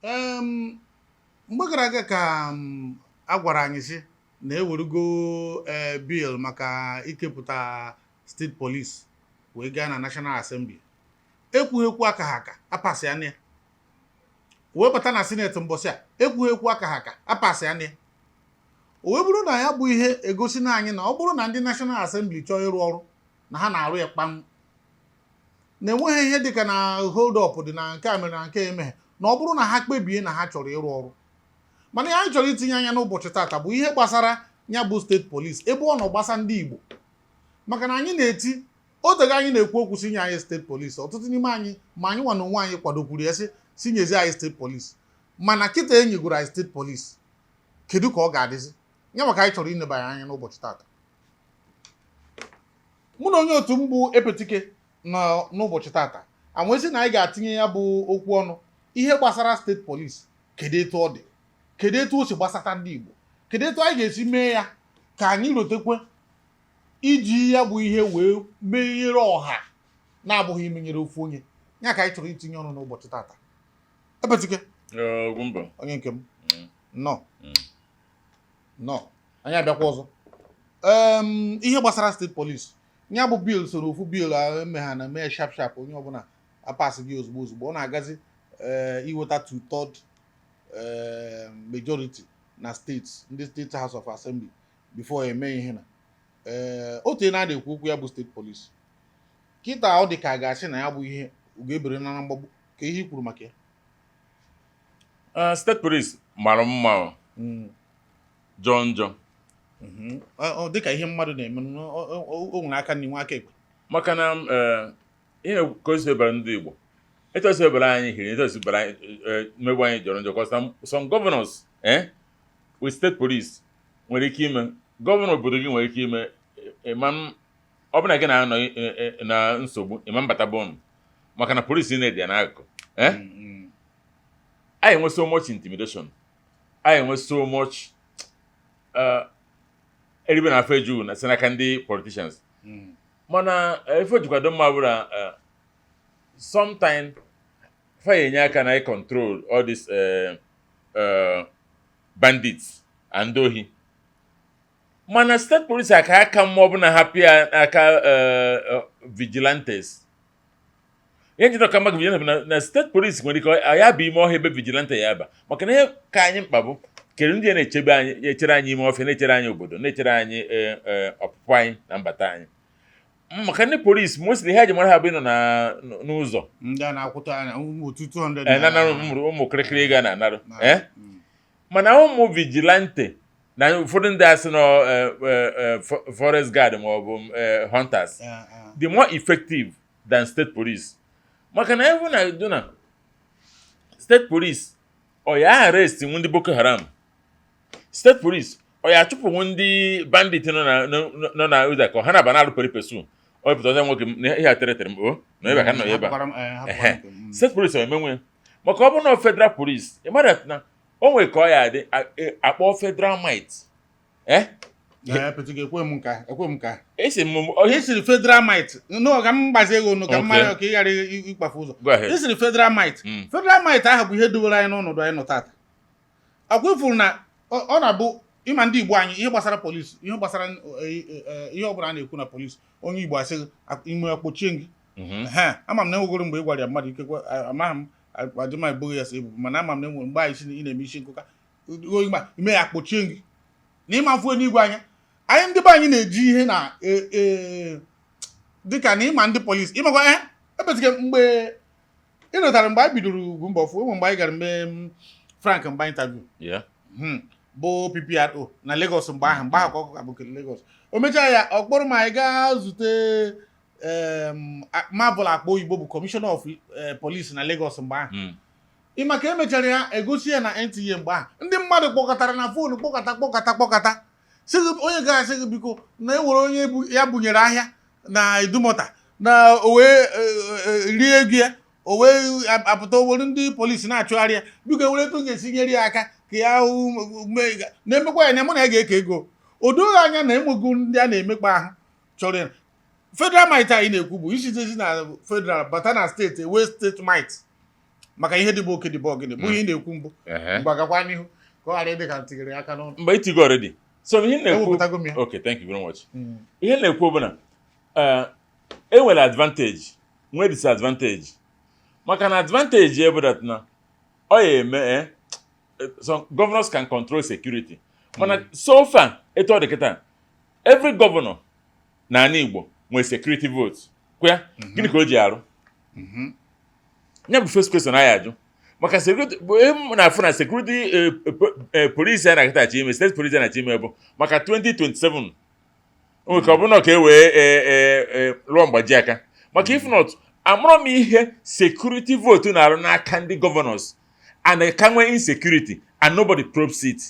Mgbe gara aga ka a gwara anyị sị na ewerugo bill maka ikepụta state police wee gaa na National Assembly. Ekwughị ekwu, aka ha aka apasị ya ya, wee bata na Senate mbọsị a. Ekwughị ekwu, aka ha aka apasị ya ya. O wee bụrụ na ya bụ ihe egosi na anyị na ọ bụrụ na ndị National Assembly chọọ ịrụ ọrụ na ha na-arụ ya kpam, na enweghị ihe dịka na hold up dị na nke a mere na nke a emeghe, na ọ bụrụ na ha kpebie na ha chọrọ ịrụ ọrụ. Mana ihe anyị chọrọ itinye anya n'ụbọchị tata bụ ihe gbasara ya bụ state police, ebe ọ nọ gbasa ndị Igbo, maka na anyị na-eti otego, anyị na-ekwu okwu si nye anyị state police. Ọtụtụ n'ime anyị, ma anyị nwa na onwe anyị, kwadokwuru ya si nyezi anyị state police. Mana kịta enyegoro anyị state police, kedu ka ọ ga-adịzi ya? Maka anyị chọrọ inebanye anya n'ụbọchị tata, mụ na onye otu m bụ Epetike nọ n'ụbọchị tata anwesị na anyị ga-atinye ya bụ okwu ọnụ, ihe gbasara state police. Kedu etu ọ dị? Kedu etu o si gbasata ndị Igbo? Kedu etu anyị ga-esi mee ya ka anyị rotekwe iji ya bụ ihe wee menyere ọha na-abụghị imenyere ofu onye ya? Ka anyị chọrọ itinye ọnụ n'ụbọchị tata. Epetike. Ugwumba. Onye nke m. Nnọọ. Nnọọ, anyị abịakwa ọzọ. Ihe gbasara state police, ya bụ bill soro ofu bill a eme ha na mee sharp sharp, onye ọbụla apasị gị ozugbo ozugbo. Ọ na-agazi iweta two third majority na steeti, ndị state House of Assembly, before eme ihe na otu na na-ekwu okwu ya bụ state police. Kịta ọ dị ka a ga-asị na ya bụ ihe ga-ebere na mgbagbu ka ihe i kwuru maka ya. State police mara mma o, jọọ njọ. Ọ dịka ihe mmadụ na-eme, o nwere aka nri, nwe aka ekpe. Maka na ihe ka o si ebara ndị Igbo, etu o si ebara anyị hiri, etu o si bara anyị mmegbu anyị jọrọ njọ. 'Cause some governors with state police nwere ike ime governor obodo gị nwere ike ime ịma ọ bụ na gị na-anọ na nsogbu ịma mbata be unu, maka na polisi na-edi ya n'akụkụ. Anyị enwe so much intimidation, anyị enwe so much eribe na afọ eju na si n'aka ndị politicians. Mana ife ojikwado mma bụ na sometime fa enye aka na control all these bandits and ndị ohi. Mana state police aka mma ọbụla hapụ ya n'aka vigilantes. Ihe njide ọka maka vigilante bụ na state police nwere ike ya bụ ime ọhịa ebe vigilante ya aba, maka na ihe ka anyị mkpa bụ kedu ndị na-echebe anyị, echere anyị ime ọfịa, na-echere anyị obodo, na-echere anyị ọpụpụ anyị na mbata anyị. Maka ndị polisi, mostly ha ji mara ha bụ ịnọ n'ụzọ. Ndị a na-akwụta anya ụmụ otu 200. Na-anarụ ụmụ kịrịkịrị ego a na-anarụ. Mana ụmụ vigilante na ụfọdụ ndị asị nọ forest guard ma ọ bụ hunters the more effective than state police, maka na ebe na do na state police ọ ya arrest nwu ndị Boko Haram, state police ọ ya achụpụnwu ndị bandit nọ na ụzọ ka ha na-aba na-alụ peri pesu. Ọ pụta ọzọ nwoke m na ihe a tere tere m o na ebe ka m nọ ebe a. Hapụkwara m, hapụkwara nke m. State police ọ emenwe ya, maka ọ bụrụ na federal police, ị mara na o nwere ka ọ ya adị akpọ federal might. Pete, ekwe m nka, ekwe m nka. Esi m Ihe siri federal might no, ka m gbazie ego nụ ka m mara ka ị ghara ịkpafu ụzọ. Go ahead. Ị siri federal might. Federal might ahụ bụ ihe dowere anyị n'ọnọdụ anyị nọ tata. Akwa ifuru na ọ na-abụ ịma ndị Igbo anyị, ihe gbasara polisi, ihe gbasara ihe ọbụla a na-ekwu na polisi, onye Igbo asị gị ime akpọchie gị. Ehe, ama m na enwegoro mgbe ị gwara ya mmadụ, ikekwe amaghị m, adị m ebughị ya sị ebubo, mana ama m na enwere mgbe anyị si na ị na-eme isi nkụka ime ya akpọchie gị na ịma mfu n'igwe anya anyị. Ndị be anyị na-eji ihe na dịka na ịma ndị polisi ịmakwa ihe ebezike. Mgbe ị lọtara, mgbe anyị bidoro Ugwumba ọfụ, enwe mgbe anyị gara mee Frank Mba interview, bụ PPRO na Lagos mgbe ahụ, mgbe ahụ ka ọ ka bụ nke Lagos. O mechaa ya, ọ kpọrọ m, anyị gaa zute Marvel Akpa Oyibo, bụ Commissioner of Police na Lagos mgbe ahụ. Ịma ka emechara ya, egosi ya na NTA mgbe ahụ, ndị mmadụ kpọkọtara na phone, kpọkọta kpọkọta kpọkọta, sị gị onye ga-asị gị biko na ewere onye ya bunyere ahịa na Idumota na o wee rie ego ya, o wee apụta owere ndị polisi na-achụgharị ya, biko ewere etu m ga-esi nyere ya aka ka ya hụ na-emekwa ya na mụ na ya ga-eke ego. O doghị anya na enwego ndị a na-emekpa ahụ chọrọ ya. Federal might anyị na-ekwu bụ isitezi na federal bata na steeti, ewee state might. Maka ihe dịbụ oke dịbụ ọgịnị bụ ihe ị na-ekwu mbụ. Ngwa, gakwa n'ihu ka ọ ghara ịdị ka m tinyere aka n'ọnụ. Mgbe itigo already, so ihe m na-ekwu Ewepụtago m ya. Okay, thank you very much. Ihe m na-ekwu bụ na e nwere advantage, nwee disadvantage, maka na advantage ya bụ that na ọ ya eme some governors can control security, mana so far, etu ọ dị kịta, every governor n'ala Igbo nwere security vote kwa ya. Gịnị ka o ji arụ? Ya bụ first question anyị ajụ maka security bụ ihe m na-afụ na security police a na-akịta ime, state police a na-achọ ime, bụ maka 2027. O nwere ka ọ bụrụ na ka e wee lụọ mgbaji aka, maka if not, amụrụ m ihe security vote na-arụ n'aka ndị governors and ka nwee insecurity and nobody probes it.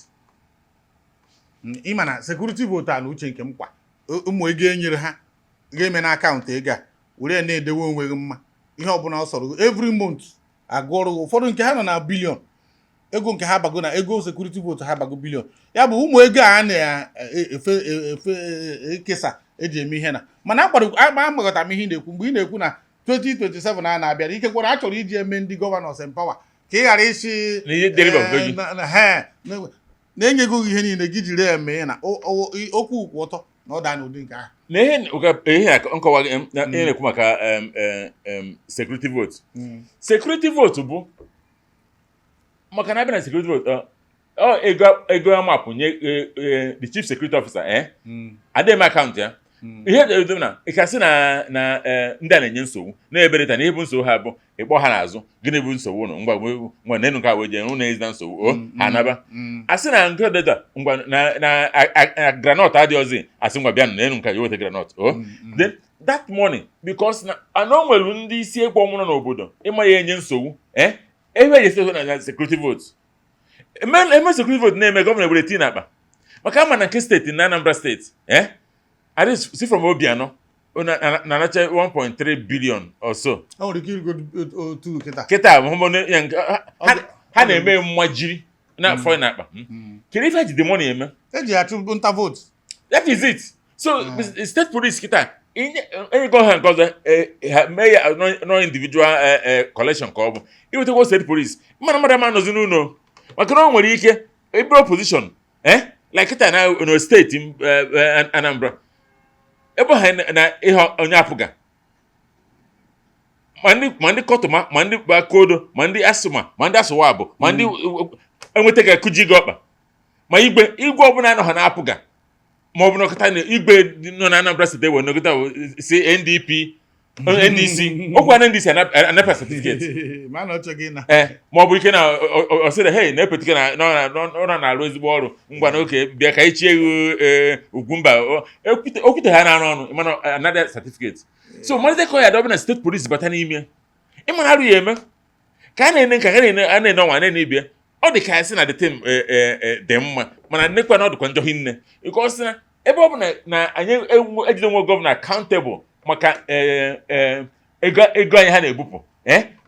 Ịma na security vote a, na uche nke m kwa, ụmụ ego e nyere ha ga-eme na akaụntụ ego a were ya na-edewe onwe gị mma, ihe ọbụla ọ sọrọ gị every month agụọrụ gị. Ụfọdụ nke ha nọ na billion, ego nke ha bago na ego security vote ha bago billion. Ya bụ ụmụ ego a na-efe efe ekesa eji eme ihe na, mana akwado agbakọta m ihe ị na-ekwu mgbe ị na-ekwu na 2027 a na-abịa, ikekwara a chọrọ iji eme ndị governors empower ka ị ghara isi Na ihe deriva bụ gị. Na-enyego gị ihe niile gị jiri eme ihe na okwu kwụ ọtọ na ọ daa n'ụdị nke ahụ. Na ihe na nkọwa gị, na ihe na-ekwu maka security vote, security vote bụ maka na abịa na security vote, ọ ego amapụ nye the chief security officer, adịghị m akaụntụ ya. Ihe dị na ị ka sị na ndị a na-enye nsogbu na-ebereta na ihe bụ nsogbu ha bụ ịkpọ ha n'azụ, gịnị bụ nsogbu ụnụ? Ngwa ngwa, nenu nke a wee jee ụnụ ezina nsogbu o ha anaba. Asị na nke dịta, ngwa, na groundnut adịghịzi, asị ngwa, bịanụ nenu nke a weta groundnut o. Then that money, because na anọ nwere ndị isi ekwe ọmụrụ n'obodo ịma ya enye nsogbu, ebe eji esi na security vote eme security vote na-eme governor were tii n'akpa, maka ama na nke steeti na Anambra steeti, at least si from Obiano na-anacha 1.3 billion or so. O nwere ike irugo otu kịta. Kịta ya ha na-eme mmajiri na afọ n'akpa. Kedu ife ji the money eme? Eji achụ nta vote. That is it. So state police kịta enyego ha nke ọzọ, ha mee ya no individual collection ka ọ bụ iwetakwa state police, mana mmadụ ama nọzi n'ụlọ, maka na o nwere ike ịbụrụ opposition, like kịta na steeti Anambra, ebe ha na ihe onye apụga, ma ndị kọtụma, ma ndị bakodo, ma ndị asụma, ma ndị asụwabụ, ma ndị enweta ga-akụji gị ọkpa, ma igwe igwe ọbụla anọ ha na-apụga, ma ọ bụ nọkọta na igwe nọ na Anambra steeti ewe nọkọta si NDP, NDC okwu na NDC anapa certificate. Ma na ọ chọghị ịna. Ee, ma ọ bụ ike na ọ sị na hey, na-epetike na ọ na-arụ ezigbo ọrụ, ngwa na oke bịa ka ichie egwu Ugwumba okwute ha na-arụ ọnụ, mana another certificate. So malite ka ọ ya dọba na state police bata n'ime ịmana arụ ya eme ka a na-ene nka ka a na-ene ọnwa na-ene ibie. Ọ dị ka ya sị na the thing dị mma, mana nnekwa na ọ dịkwa njọ hinne, because na ebe ọ bụ na anyị ejide nwe governor accountable maka ego anyị ha na-ebupụ,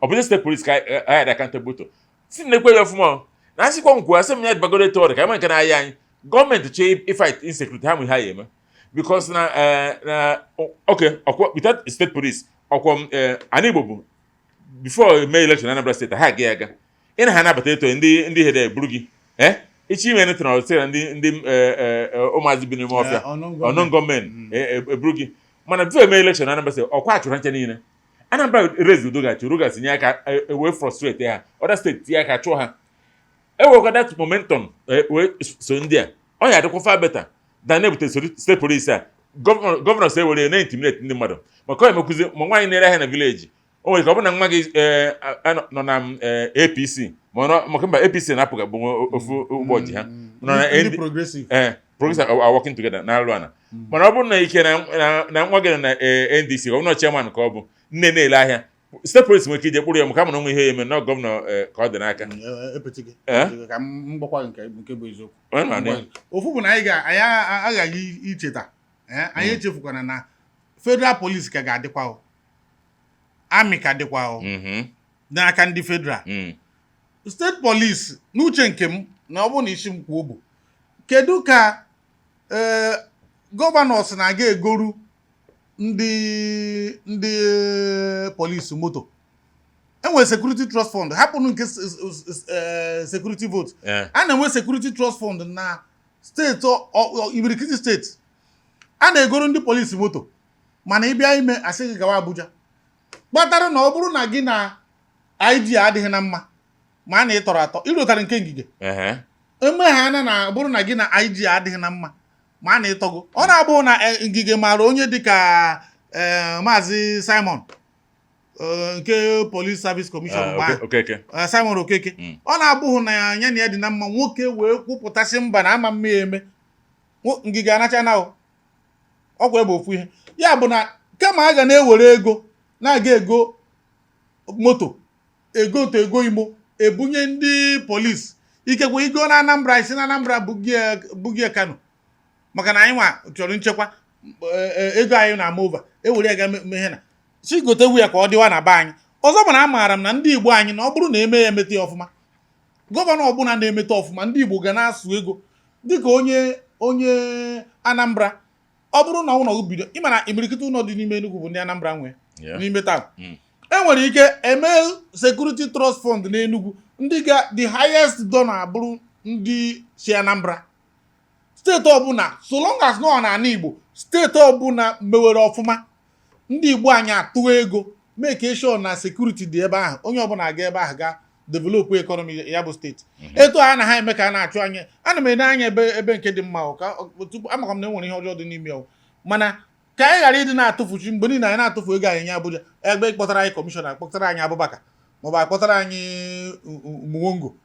ọ bụzi state police ka anyị dị accountable to si nnekwe ya ọfụma na asịkwa nkwu asị m ya dịbagoro etu ọ dị ka ama nke na-aya anyị gọọmenti chee ịfight insecurity ha mụ ha ya eme, because na okay, ọkwọ without state police, ọkwọ ana Igbo bụ before mee election na Anambra steeti ha aga aga ị na ha anabata eto ndị ihe eburu gị ichi ime anything ọ sị na ndị ụmụazị bi n'ime ọfịa ọnụ gọọmenti eburu gị. Mana before eme election na Anambra steeti, ọkwa achụrụ nche niile Anambra rezi udogachi udogachi nye aka wee frustrate ha, other steeti tinye aka chụọ ha, ewekwa that momentum wee so ndị a ọ ya adịkwa far better than na-ebute state police a governor si ewere na-intimidate ndị mmadụ, maka ọ emekwuzi ma nwaanyị na-ere ahịa na village, o nwere ka ọ bụ na nwa gị nọ na APC, ma maka mba APC na-apụga bụ ofu ụgbọ ji ha nọ na ndị progressive. Progressive are working together na-alụ ana, mana ọ bụrụ na ike na nwa gị nọ na NDC, ọ bụrụ na chairman ka ọ bụ nne na-ele ahịa, state police nwere ike ije kpụrụ ya, maka ama na onwe ihe ya eme na governor ka ọ dị n'aka. Ka m gbakwa nke bụ eziokwu, ofu bụ na anyị aghaghị icheta, anyị echefukwana na federal police ka ga-adịkwa, army ka dịkwa n'aka ndị federal. State police, n'uche nke m, na ọ bụrụ na isi m kwuo, bụ kedu ka ee governors na-aga egoru ndị polisi moto? Enwere security trust fund, hapụnụ nke security vote. A na-enwe security trust fund na steeti, imirikiti steeti. A na-egoro ndị polisi moto, mana ịbịa ime, asị gị gawa Abuja, kpatara na ọ bụrụ na gị na IG adịghị na mma, ma a na ịtọrọ atọ ịrụtara nke Ngige, eme ha ana na bụrụ na gị na IG adịghị na mma, ma a na ịtọgo, ọ na-abụ na Ngige maara onye dịka Maazị Simon, nke Police Service Commission mgbe ahụ. Okeke. Simon Okeke. Ọ na-abụghị na ya na ya dị na mma, nwoke wee kwupụtasị mba na ama mma ya eme. Ngige anacha na ọkwa ebe ofu ihe ya bụ na kama a ga na-ewere ego na-aga ego moto, ego otu ego imo ebunye ndị polisi, ikekwe igo na Anambra, isi na Anambra bugie Kano, maka na anyị nwa chọrọ nchekwa, ego anyị na-ama over, ewere ya ga mee ihe na si gotewu ya ka ọ dịwa na be anyị. Ọzọ bụ na amaara m na ndị Igbo anyị, na ọ bụrụ na eme ya, emete ya ọfụma, gọvanọ ọbụla na-emete ọfụma, ndị Igbo ga na-asụ ego dịka onye Anambra. Ọ bụrụ na ụlọ bido, ịma na imirikiti ụlọ dị n'ime Enugu bụ ndị Anambra nwe n'ime town. E nwere ike eme security trust fund n'Enugu, ndị ga the highest donor abụrụ ndị si Anambra. Steeti ọbụla, so long as nọ n'ala Igbo, steeti ọbụla mewere ọfụma, ndị Igbo anyị atụọ ego, make sure na security dị ebe ahụ, onye ọbụla aga ebe ahụ ga develop economy ya bụ steeti. Etu a na ha eme ka a na-achụ anyị, ana m ene anya ebe nke dị mma o, ka tupu amakwa m na e nwere ihe ọjọọ dị n'ime ya o. Mana ka anyị ghara ịdị na-atụfuchi mgbe niile anyị na-atụfu ego anyị nye Abuja, ebe kpọtara anyị kọmishọna, kpọtara anyị Abubakar, maọbụ akpọtara anyị Muwongo.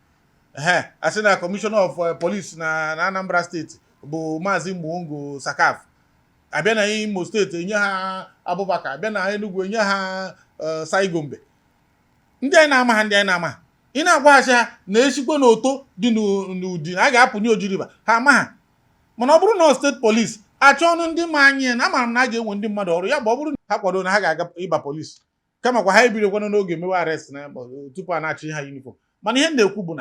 Ehe, asị na commissioner of police na Anambra Steeti bụ Maazị Muwongo Sakaf, abịa na Imo Steeti enye ha Abubakar, abịa na Enugu enye ha Saigombe. Ndị anyị na-ama ha, ndị anyị na-ama ha, ị na-agwaghachi ha na esikwe n'oto dị n'Udi na a ga-apụ n'Oji River, ha ama ha. Mana ọ bụrụ na steeti polisi achọ ọnụ ndị ma anyị na amara m na a ga-enwe ndị mmadụ ọrụ ya bụ ọ bụrụ na ha kwado na ha ga-aga ịba polisi, kama kwa ha ebirokwana n'oge mewe arrest na tupu a na-achị ha uniform. Mana ihe m na-ekwu bụ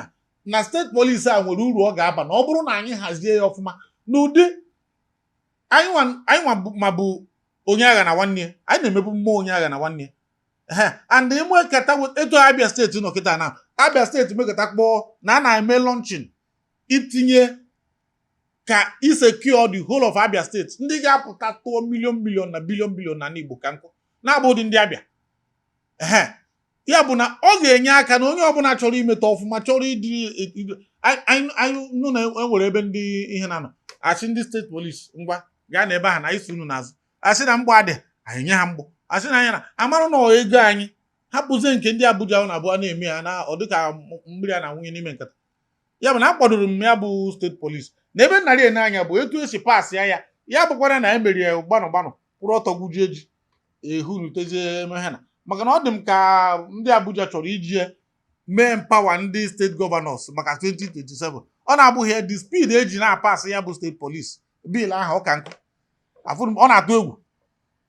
na steeti polisi a nwere uru ọ ga-aba na ọ bụrụ na anyị hazie ya ọfụma n'ụdị anyị nwa ma bụ onye agha na nwanne ya, anyị na-emebu mmụọ onye agha na nwanne ya. Ehe, and emekata etu Abia Steeti nọ kịta na Abia Steeti mekata kpọọ na a na-eme launching itinye ka isecure the whole of Abia Steeti, ndị ga-apụta tụọ million million na billion billion na Igbo ka nkụ na-abụghị ndị Abia. Ehe, ya bụ na ọ ga-enye aka na onye ọbụla chọrọ imeta ọfụma, chọrọ ịdị anyị nụ na enwere ebe ndị ihe na-anọ achị ndị steeti polisi, ngwa gaa na ebe ahụ na anyị so unu n'azụ. Asị na mgbọ adị, anyị nye ha mgbọ. Asị na anyị na amarụ na ọ ego anyị hapụzie nke ndị Abuja na abụọ na-eme ya na ọ dịka mmiri a na-awụnye n'ime nkata. Ya bụ na akwadoro m ya bụ steeti polisi na ebe nnarị ene anya bụ etu esi pass ya, ya bụkwara na emeri ya gbanụ gbanụ kwụrụ ọtọ gwujie ji ehurutezie emeghe na maka na ọ dị m ka ndị Abuja chọrọ iji mee empower ndị steeti governors maka 2027. Ọ na-abụghị ya, the speed eji na-apass ya bụ steeti police bill ahụ, ọ ka nkụ afụrụ m, ọ na-atụ egwu.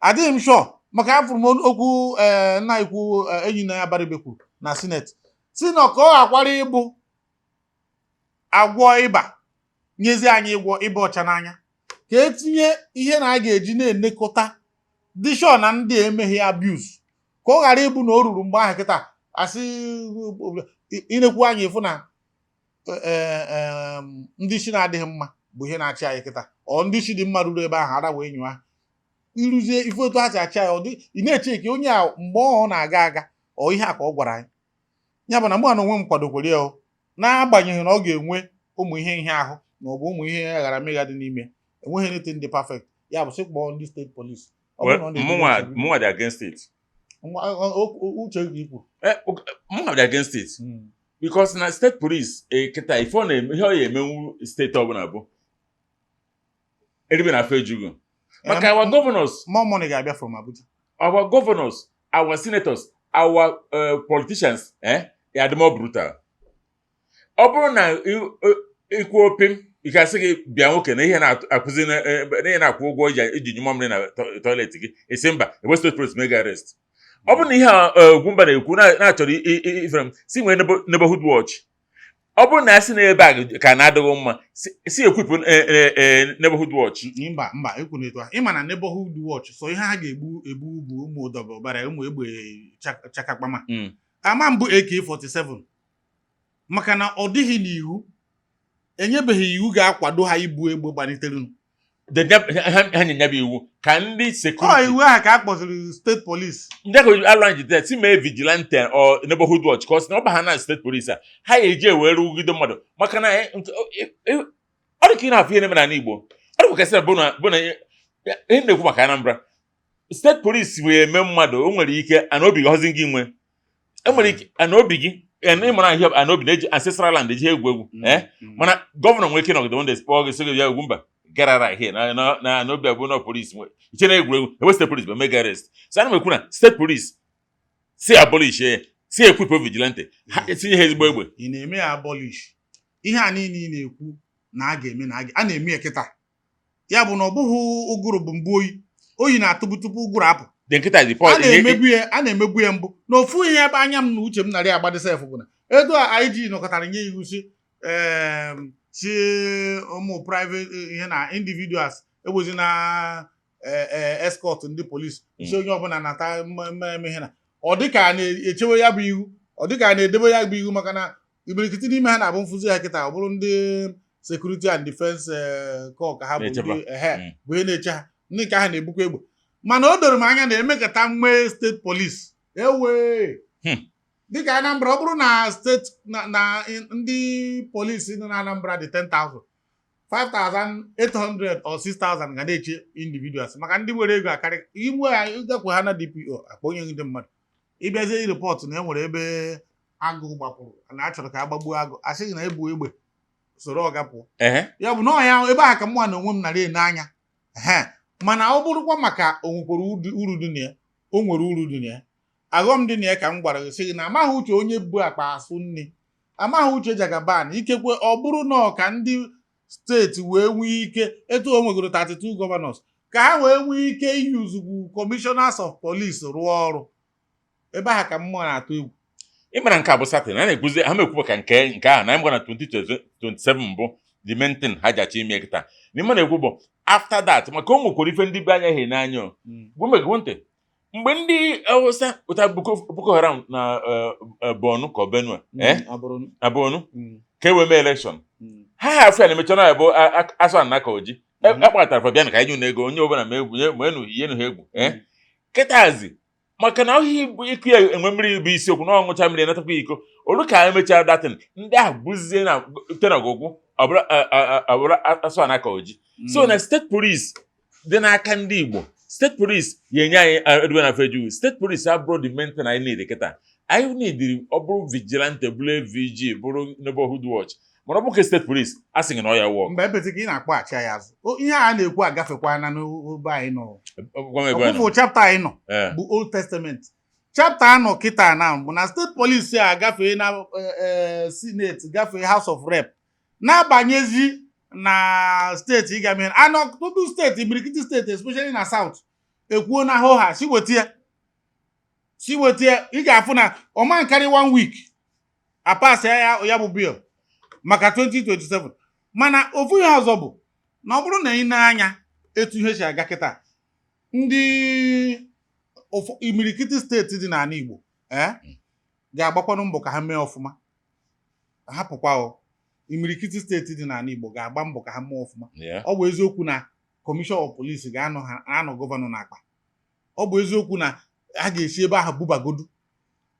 Adịghị m sure, maka afụrụ m okwu ee nna ikwu enyi na ya Abaribe kwuru na senate, si na ka ọ ghakwara ịbụ agwọ ịba nyezi anyị ịgwọ ịba ọcha n'anya, ka etinye ihe na a ga-eji na-enekọta dị sure na ndị emeghi abuse, ka ọ ghara ịbụ na o ruru mgbe ahụ kịta asị inekwu anyị ịfụ na ndị isi na-adịghị mma bụ ihe na-achị anyị kịta. Ọ ndị isi dị mma ruru ebe ahụ ara wee nyụọ ịrụzie ife otu ha si achị anyị, ọ dị ị na-eche ka onye a mgbe ọ na-aga aga ọ ihe a ka ọ gwara anyị. Ya bụ na mụ na onwe m kwadokwere ya o, n'agbanyeghị na ọ ga-enwe ụmụ ihe ahụ ma ọ bụ ụmụ ihe aghara mịgha dị n'ime, enweghị anything dị perfect. Ya bụ sị kpọọ ndị steeti polisi. Ọ bụrụ na ọ na-ebido Mụnwa nsogbu. Mụnwa dị against it. Uche gị ikwu. Mụnwa dị against it because na state police kịta ife ọ na-eme, ihe ọ ya emenwu steeti ọbụla bụ eribe na afọ ejugu maka our governors. More money ga-abịa from Abuja. Our governors, our senators, our politicians ya dị more brutal. Ọ bụrụ na ikwu opim, ị ga-asị gị bịa nwoke na ihe na-akụzi na ihe na-akwụ ụgwọ iji nyụọ mmiri na toilet gị, esi mba ebe state police mega arrest. Ọ bụrụ na ihe a Ugwumba na-ekwu na-achọrọ ifere m si nwee neighborhood watch, ọ bụrụ na a sị na ebe a ka na-adịghị mma, si ekwipụ neighborhood watch. Mba, mba, ekwu na etu a, ịma na neighborhood watch so ihe ha ga-egbu egbu bụ ụmụ ụdọba ụbara, ụmụ egbe chakakpama. Ama mbụ AK47, maka na ọ dịghị n'iwu, enyebeghị iwu ga-akwado ha ibu egbe gbalitere. Ha nye ya bụ iwu ka ndị Ọ security iwu ahụ ka a kpọziri state police. Ndị ahụ alụ jide si mee vigilante or neighborhood watch, ka ọ sị na ọ ba ha na state police a ha eji ewere rugide mmadụ, maka na ọ dị ka ị na-afụ ihe na-eme n'ala Igbo. Ọ dịkwa kasị na bụ na ihe na-ekwu maka Anambra state police wee eme mmadụ, o nwere ike ana obi gị gọzi gị nwe, enwere ike ana obi gị ịmara ahịa, ana obi na-eji ancestral land eji egwu egwu, mana governor nwere ike nọgide one day kpọọ gị, sị gị ya egwu mba gara here na n'obi abụ na police nwe iche na egwuregwu ewe state police bụ mega arrest. So ana m ekwu na state police si abolish ya, si equip vigilante ha, etinye ha ezigbo egbe. Ị na-eme ya abolish, ihe a niile ị na-ekwu na a ga-eme na a na-eme ya kịta, ya bụ na ọ bụghị ụgụrụ bụ mbụ oyi oyi na-atụbu tupu ụgụrụ apụ. Dị nkịta dị A pọ na-emegbu ya, a na-emegbu ya mbụ. Na ofu ihe ebe anya m na uche m narị agbadị sef bụ na edo a IG nọkọtara nye iwu si ụmụ private ihe na individuals egbozi na escort ndị polisi si onye ọbụla nata mmemme ihe na ọ dịka a na-echewe ya bụ iwu, ọ dịka a na-edebe ya bụ iwu, maka na imirikiti n'ime ha na-abụ mfụzi ha kịta, ọ bụrụ ndị security and defense corps ka ha bụ Na-echekwa. Ndị ehe bụ ihe na-eche ha, ndị nke ahụ na-ebukwa egbe. Mana o doro m anya na emekata nwee state police ewe dịka Anambra, ọ bụrụ na state na ndị polisi nọ na Anambra dị 10,000, 5,800 or 6,000 ga na-eche individuals, maka ndị nwere ego akarị inwe ya ịgakwe ha na DPO akpọnye ndị mmadụ ịbịazie report na e nwere ebe agụ gbapụrụ na a chọrọ ka a gbagbuo agụ, a sịghị na ebu egbe soro ọga pụọ. Ya bụ na ọ ya ebe ahụ ka mụnwa na onwe m nara ene anya. Ehe, mana ọ bụrụkwa maka o nwekwara uru dị na ya, o nwere uru dị na ya, aghọm dị na ya ka m gwara gị, sị gị na amaghị uche onye bụ akpa asụ nne, amaghị uche Jagaban. Ikekwe ọ bụrụ na ọ ka ndị steeti wee nwee ike etu o nwegoro 32 governors, ka ha wee nwee ike iyuzugwu commissioners of police rụọ ọrụ ebe ahụ, ka mmụọ na-atụ egwu. Ị mara nke a bụ certain a na-ekwuzi ha na-ekwu maka nke ahụ na anyị gwa na 2027 mbụ, the main thing ha ji achọ ime kịta na ịma na-ekwu bụ after that, maka o nwekwara ife ndị be anya ha n'anya o. Gwumegwu ntị mgbe ndị Hausa pụta Boko Haram na Borno ka ọ Benue, na Borno ka e wee mee election ha ha afọ ya na-emecha na ya bụ asụ ana ka oji akpatara fa bịa ka anyị nye unu ego, onye ọbụla ma egwu ma enu yenu ha egwu kịtazi, maka na ọhịa ibu ịkụ ya enwe mmiri bụ isiokwu na ọṅụcha mmiri natakwa iko olu ka emechaa datin ndị ahụ buzie na te na ọgwụgwụ ọbụla asụ ana ka oji. So na state police dị n'aka ndị Igbo, state police ya enye anyị edube na feju state police abụrụ the main thing anyị need kịta. Anyị need ọ bụrụ vigilante, bụrụ AVG, bụrụ neighborhood watch, mana ọ bụ ka state police a sị gị na ọ ya wọk. Mgbe epetị ka ị na-akpọghachi anyị azụ. Ihe a na-ekwu agafekwana n'obe anyị nọ. Gwa m ebe a nọ. Ọkwụfụ chapter anyị nọ bụ Old Testament chapter anọ kịta na bụ na state police a gafee na Senate, gafee House of Rep, na-abanyezi na steeti ịga mee anọ. Ọtụtụ steeti, imirikiti steeti, especially na South, ekwuo na hụ ha si weta ya, si weta ya. Ị ga-afụ na ọma nkarị one week apasị ya, ya bụ bill maka 2027. Mana ofu ihe ọzọ bụ na ọ bụrụ na ị na-anya etu ihe si aga kịta, ndị imirikiti steeti dị n'ala Igbo ga-agbakwanụ mbọ ka ha mee ọfụma. Hapụkwa o, imirikiti steeti dị n'ala Igbo ga-agba mbọ ka ha mee ọfụma. Ọ bụ eziokwu na commissioner of police ga-anọ ha anọ governor n'akpa. Ọ bụ eziokwu na a ga-esi ebe ahụ bubagodu.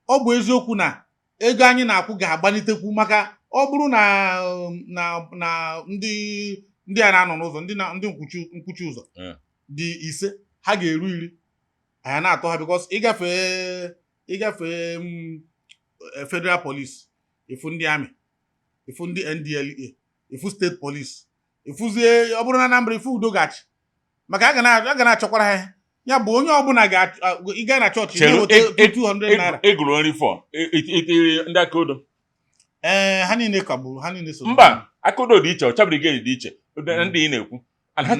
Ọ bụ eziokwu na ego anyị na-akwụ ga-agbalitekwu, maka ọ bụrụ na ndị a na-anọ n'ụzọ, ndị na ndị nkwuchi ụzọ dị 5, ha ga-eru 10, anyị na-atọ ha, because ịgafe federal police, ịfụ ndị army, ịfụ ndị NDLEA, ịfụ state police, ịfụzie ọ bụrụ na Anambra, ịfụ udo gachi, maka a ga na-achọkwara ha ihe. Ya bụ onye ọbụla ga ịga na chọọchị Chere, na-eweta 200 naira. Eguru nri fọ itiri ndị aka odo. Ee, ha niile kagburu, ha niile so. Mba, aka odo dị iche, ọcha brigade dị iche. Ndị ị na-ekwu and ha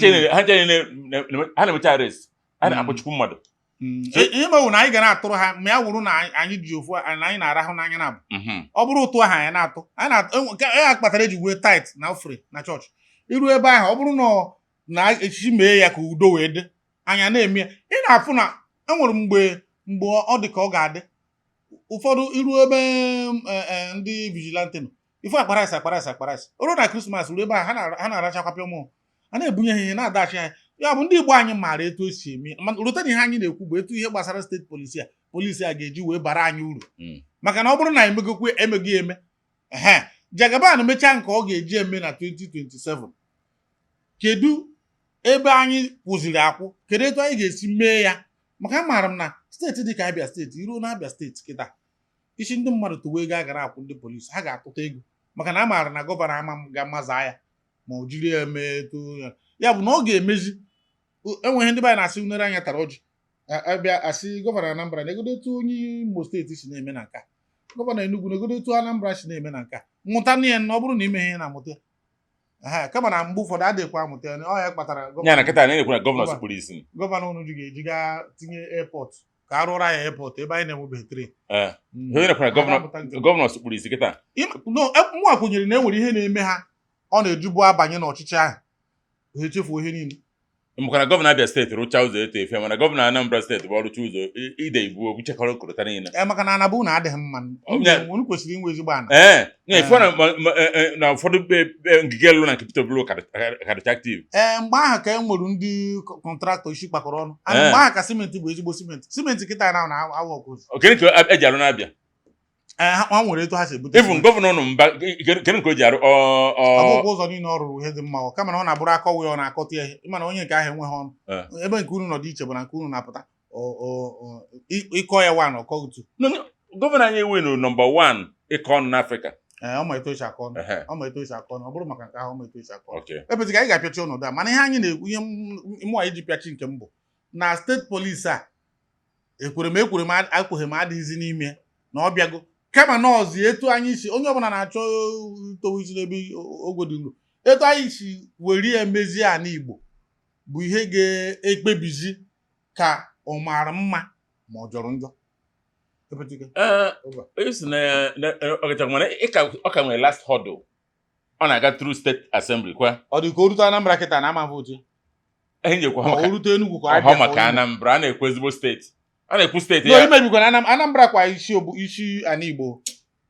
na-emecha arrest, ha na-akpọchukwu mmadụ. Ihe mewu na anyị ga na-atụrụ ha ma ya wụrụ na anyị ji ofu na anyị na-arahụ n'anya na abụ. Ọ bụrụ ụtụ ahụ anyị na-atụ, anyị na-atụ ya kpatara eji wee tithe na offering na chọọchị. Iru ebe ahụ, ọ bụrụ na na echichi mee ya ka udo wee dị anya na-eme ya, ị na-afụ na enwere mgbe ọ dị ka ọ ga-adị. Ụfọdụ iru ebe ndị vigilante nọ, ife akpa rice, akpa rice, akpa rice. O ruo na Christmas, ruo ebe a, ha na-arachakwa pịọmụ, a na-ebunye ha ihe, na-adachi ha. Ya bụ, ndị Igbo anyị maara etu esi eme. Mana rute na ihe anyị na-ekwu bụ etu ihe gbasara state police a, polisi a ga-eji wee bara anyị uru. Maka na ọ bụrụ na emegokwe emego ya eme, ehe, Jagaban mechaa nke ọ ga-eji eme na 2027, kedu ebe anyị kwụziri akwụ? Kedu etu anyị ga-esi mee ya? Maka amaara m na steeti dịka Abia Steeti, iruo na Abia Steeti kịta, isi ndị mmadụ tụwa ego a gara akwụ ndị polisi, ha ga-atụta ego, maka na a maara na gọvanọ ama m ga-amaza ya ma ọ jiri ya mee etu ya. Ya bụ na ọ ga-emezi. Enweghị ndị be anyị na-asị unere anya tara ọjị. Abịa asị gọvanọ Anambra na-egodo etu onye Imo Steeti si na-eme na nka, gọvanọ Enugu na-egodo etu Anambra si na-eme na nka. Mụta na ya, na ọ bụrụ na ime ihe na-amụta ya. Ehe, kama na mgbe ụfọdụ adịghịkwa amụta ya. Ọ ya kpatara Ya na kịta na-ekwu na gọvanọ sukpuru isi. Gọvanọ unu ji ga-eji gaa tinye airport, ka a rụọra ya airport ebe anyị na-enwebeghị train. Ee, ihe onye na-ekwu na gọvanọ gọvanọ sukpuru isi kịta. No, mụnwa kwenyere na e nwere ihe na-eme ha, ọ na-ejubu abanye n'ọchịchị ahụ, ha echefuo ihe niile. Maka na gọvanọ Abia Steeti rụchaa ụzọ eto efe, mana gọvanọ Anambra Steeti bụ ọrụcha ụzọ, ide ibu obuchekọrọ korota niile. Ee, maka na anabụ na adịghị mma. Unu kwesịrị inwe ezigbo ana. Ee, na ife na ụfọdụ ngige lụrụ na nke Peter Obi karịcha active. Ee, mgbe ahụ ka e nwere ndị contractor isi kpakọrọ ọnụ. And mgbe ahụ ka simenti bụ ezigbo simenti. Simenti kịta na na-awụ ọkụ ụzọ. Kedu ka eji arụ n'Abia? Ee, ha nwere etu ha si ebute even simenti. Gọvanọ ụnụ mba, kedu nke o ji arụ? Ọ bụkwa ụzọ niile ọ rụrụ ihe dị mma ọ, kama na ọ na-abụrụ akọwa ya, ọ na-akọta ya ihe. Ịma na onye nke ahụ enweghị ọnụ. Ebe nke unu nọ dị iche bụ na nke unu na-apụta ịkọ ya one, ọkọ otu. No, no, gọvanọ anyị ewenu number 1 ịkọ ọnụ n'Afrịka. Ee, ọ ma etu esi akọ ọnụ. Ọ ma etu esi akọ ọnụ. Ọ bụrụ maka nke ahụ, ọ ma etu esi akọ ọnụ. Ebezi ka anyị ga-apịachi ọnọdụ a, mana ihe anyị na-ekwu, ihe mụ anyị ji pịachi nke m bụ na state police a, ekwere m, ekwere m, akweghị m, adịghịzi n'ime na ọ bịago, kama na ọzi etu anyị si, onye ọbụla na-achọ itowe isi n'ebe ogwe dị nro, etu anyị si were ya mezie ala Igbo bụ ihe ga-ekpebizi ka ọ maara mma ma ọ jọrọ njọ. Epetike. Ee, Over. onye si na ọkacha mana ọ ka nwere last hurdle ọ na-aga through state assembly kwa. Ọ dị ka o rute Anambra kịta na ama vote. Ihe njekwa ma o maka rute Enugu ka ọhọ Abịa ka maka o Imo. Anambra, a na-ekwu ezigbo steeti, a na-ekwu steeti No, ya. imebikwa na Anambra kwa isi obu isi ana Igbo.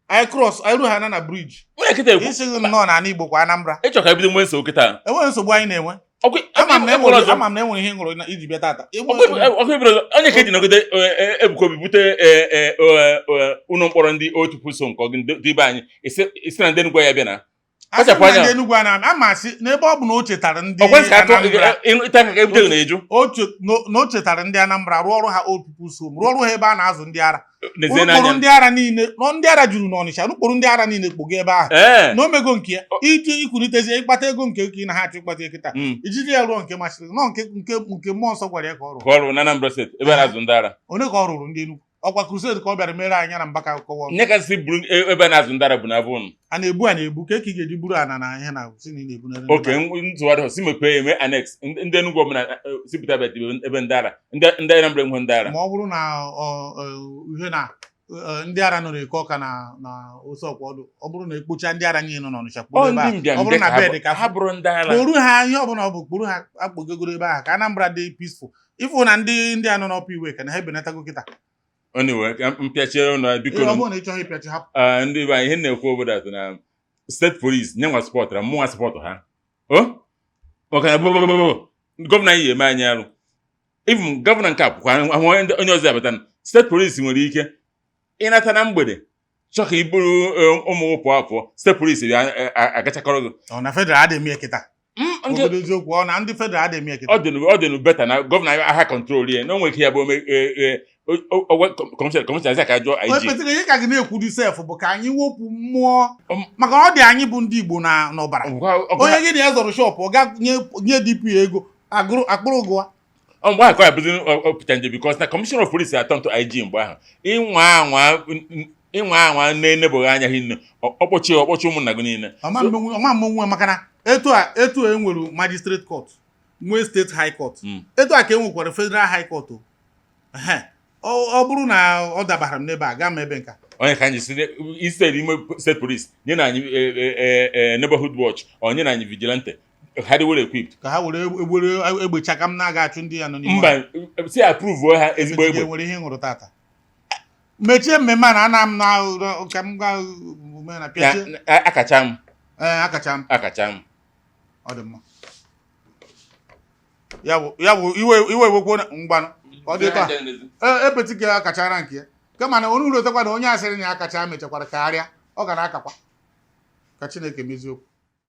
Anyị cross, anyị ruo ha na bridge. Onye kịta ekwu. Isi gị nnọọ na ana Igbo kwa Anambra. Ịchọ ka ebido nwee nsogbu kịta. Enweghị nsogbu anyị na-enwe. Ọkụ Ama m na ekwere enwere ọzọ. Ama m na enwere ihe ị ṅụrụ iji bịa tata. Ọkụ ebere ọzọ, onye ka eji nọgide Ebuka Obi bute ụlọ mkpọrọ ndị otu puso nke ọgụ ndị be anyị, isi na ndị Enugu ya bịa na Asị m kpachapụ na anya. ndị Enugu a na ama asị n'ebe ọ bụ na o chetara ndị Ọkwa nsị atụ Anambra. ịta aka ka ebute gị na-eju. Na o chetara ndị Anambra, rụọ ọrụ ha old people's home, rụọ ọrụ ha ebe a na-azụ ndị ara. N'ezie Unu kpụrụ n'anya. ndị ara niile nọ, ndị ara juru n'Ọnịcha, unu kpụrụ ndị ara niile kpogo ebe ahụ. Na o mego nke ya, iji ikwulitezie ịkpata ego nke ka ị na ha achọ ịkpata kịta, ijiji ya rụọ nke masịrị nọ, nke mmụọ nsọ gwara ya ka ọ rụrụ. Ka ọ rụrụ na Anambra Steeti ebe a na-azụ ndị ara. Onye ka ọ rụrụ ndị Enugu? Ọkwa crusade ka ọ bịara mere anyị na Mbaka kọwa. Nye kasị buru ebe a na-azụ ndị ara bụ na abụ ụnụ. A na-ebu, a na-ebu ka ị ga-eji buru ana na ihe na si na ị na-ebunere ndị Oke be anyị. ntụgharị si mepee eme annex ndị Enugu ọbụla si pụta ebe ebe ndị ara, ndị Anambra enwe ndị ara. Ma ọ bụrụ na ihe na ndị ara nọ n'Eke Ọka na ose ọkwa ọdụ, ọ bụrụ na ekpocha ndị ara niile nọ n'Ọnịcha Ọ kporo ebe ndị ahụ, ọ mbịambịa bụrụ ka na ha bed ka ha bụrụ ndị ara. Kporu ha ihe ọbụla ọ bụ, kporu ha akpọgogoro ebe ahụ ka Anambra dị peaceful. Ịfụ na ndị a nọ n'ọpụ iwe ka na ha ebenatago kịta. Anyway, ka m pịachie ụnụ, biko. Ọ bụrụ na ị chọghị ịpịachi, hapụ. Ndị be anyị, ihe na-ekwu obodo atụ na state police nye nwa supportara mụnwa support ha o, maka na gbogbogbogbo gọvanọ anyị ga-eme anyị arụ. Even gọvanọ nke a pụkwa ahụ, onye ọzọ abata na state police nwere ike ịnata na mgbede chọọ ka i buru ụmụ pụọ apụọ, state police bịa agachakọrọ gị. Ọ na federal adịghị eme ya kịta. Obodo eziokwu, ọ na ndị federal adịghị eme ya kịta. Ọ dị better na gọvanọ anyị agha control ya na o nwere ike ya bụ ome kọmishọna aka jụọ IG. Ekpetịrị ihe ka gị na-ekwu dị sef bụ ka anyị wepụ mmụọ, maka ọ dị anyị bụ ndị Igbo na n'ọbara. Onye gị na ya zọrọ shop, ọ ga nye DP ego agụrụ akpụrụ gụwa. Ọ mgbe ahụ ka ọ ya bụzi ọpụta nje, because na commissioner of police atọ ntụ IG mgbe ahụ, ịnwa anwa ịnwa anwa na-enebụghị anya hinne, ọkpọchi ụmụnna gị niile. Ọma mmenwu, maka na etu a enwere magistrate court, nwee state high court, etu a ka e nwekwara federal high court o. Ehe. Ọ bụrụ na ọ dabara m n'ebe a, gaa m ebe nka. Onye ka anyị si instead ime state police, nye na anyị neighborhood watch, ọ nye na anyị vigilante, ha dị well equipped. Ka ha were egbere egbecha ka m na-aga achụ ndị ya nọ n'ime. Mba, si approve ha ezigbo ọhịa. Egbe nwere ihe ị ṅụrụ tata. Mechie mmemme a na ana m na ka m gaa mee na pịachie. Akacha m. Ee, akacha m. Akacha m. Ọ dị mma. Ya bụ iwe iwe wekwo ngwanụ ka ọ dị taa. Ee, epetike akachara nke ya, kama na onye urotekwa na onye asịrị na ya akacha mechakwara karịa, ọ ga na-akakwa. Ka Chineke mezie okwu.